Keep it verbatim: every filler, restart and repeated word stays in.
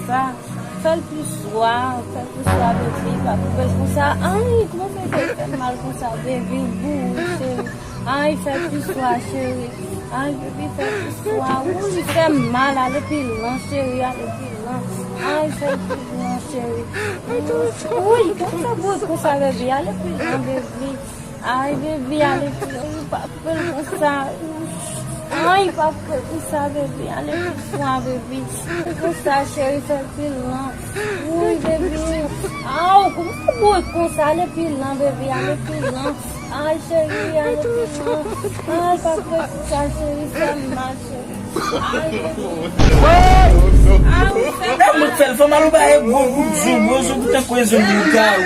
Sa, fè l pli swa, fè l pli swa, baby, pa koupe l konsa. Ay, kòman fè fè m mal konsa, baby, ou boure, cheri. Ay, fè l pli swa, cheri. Ay, baby, fè l pli swa. Wi, fè m mal, ale pi lwen, cheri, ale pi lwen. Ay, fè l pi lwen, cheri. Wi, kòman fè boure konsa, baby, ale pi lwen, baby. Ay, baby, ale pi lwen, pa koupe l konsa. Ay, pa koupe l konsa, baby, ale pi lwen, baby. Konsa, cheri, fè l pi lwen. Wi, baby. Aw, kòman fè boure konsa, ale pi lwen, baby, ale pi lwen. Ay, cheri, ale pi lwen. Ay, pa koupe l konsa, cheri, fè m mal, cheri. Ay, baby. Aw, fè m mal. Mwen fè l fè mal ou ba e gwo kout zong, gwo zong pou tankou e zong lougarou.